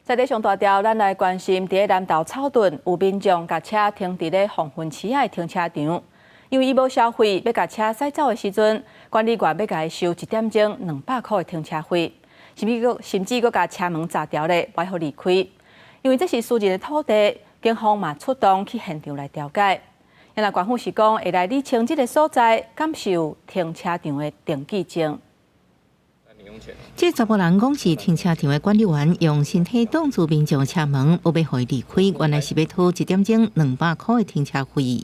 在這上大條，咱來關心，佇南投草屯有民眾共車停佇咧黃昏市仔的停車場，因為伊無消費，欲共車駛走的時陣，管理員欲共伊收一點鐘200箍的停車費，甚至閣共車門閘牢咧，無予離開。因為這是私人的土地，警方嘛出動去現場來調解。啊，官府是講會來理清這个所在，敢是有停車場的登記證。這查埔人講是停車場的管理員用身體擋住民眾車門，無欲予伊離開，原來是欲討一點鐘200箍的停車費。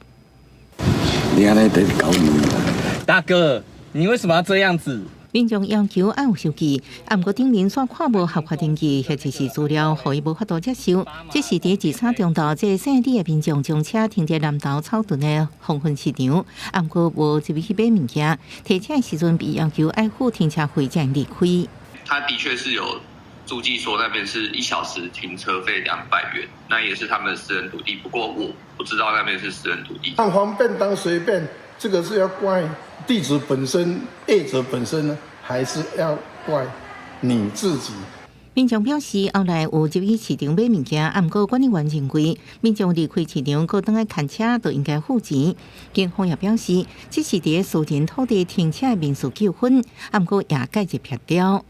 你按呢佇搞你？大哥，你為什麼要這樣子？民眾要求愛有收據，啊，毋過頂面煞看無合法登記或者是資料，予伊無法度接受。這是佇23中晝，這姓李的民眾將車停佇南投草屯的黃昏市場，啊，毋過無入去買物件，提車的時陣被要求愛付停車費才離開。他的確是有註記說那邊是一小時停車費200元，那也是他們的私人土地。不過我不知道那邊是私人土地。當方便當隨便，這個是要怪地主本身、業者本身呢，還是要怪你自己？民眾表示，後來有入去市場買物件，啊，毋過管理員認為，民眾離開市場，閣轉來牽車，就應該付錢。警方也表示，這是佇私人土地停車的民事糾紛，啊，毋過也介入協調。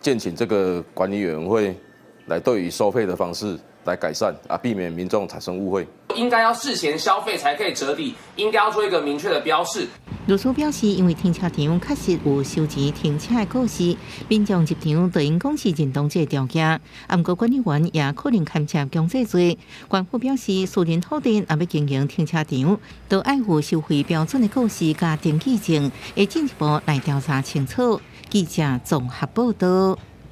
建請這個管理委員會來對於收費的方式來改善啊，避免民眾產生誤會。應該要事前消費才可以折抵，應該要做一個明確的標示。律師表示，因為停車場確實有收錢停車的告示，民眾入場就應講是認同這个條件。啊，毋過管理員也可能牽涉強制罪。官府表示，私人土地若欲經營停車場，都愛有收費標準的告示佮登記證，會進一步來調查清楚。記者綜合報道。